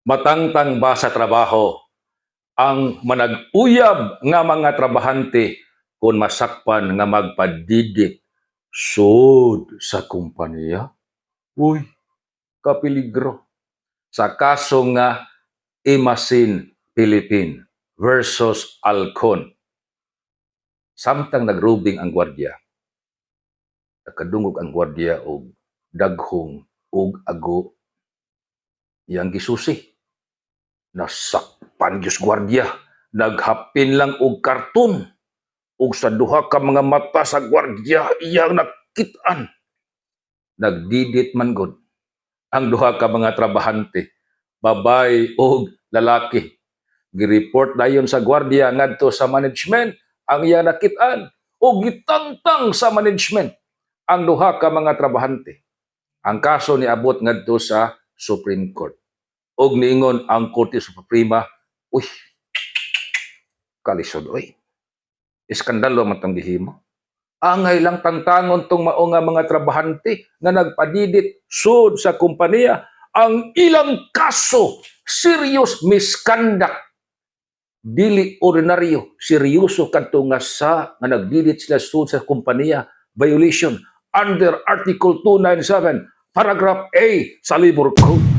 Matangtang ba sa trabaho ang manag-uyab nga mga trabahante kung masakpan nga magpadidit sud sa kumpanya? Uy, kapiligro. Sa kaso nga Imasin Philippine versus Alcon. Samtang nagrubing ang gwardiya, nakadungog ang gwardiya og daghong og ago, iyang gisusi. Nasakpan gyud gwardiya, naghapin lang og karton. Ug sa duha ka mga mata sa gwardiya iyang nakit-an. Nagdidit man gud ang duha ka mga trabahante, babay og lalaki. Gireport dayon sa gwardiya ngadto sa management ang iyang nakit-an ug gitangtang sa management ang duha ka mga trabahante. Ang kaso niabot ngadto sa Supreme Court. Og niingon ang Korte Suprema, "Uy, kalisod oy. Iskandalo man tong gihimo. Angay lang tangtangon tong mao nga mga trabahante nga nagpadidit sud sa kompanya. Ang ilang kaso, serious misconduct. Dili ordinaryo, seryoso kadto nga sa nga nagdidit sila sud sa kompanya, violation under Article 297, paragraph A sa Labor Code."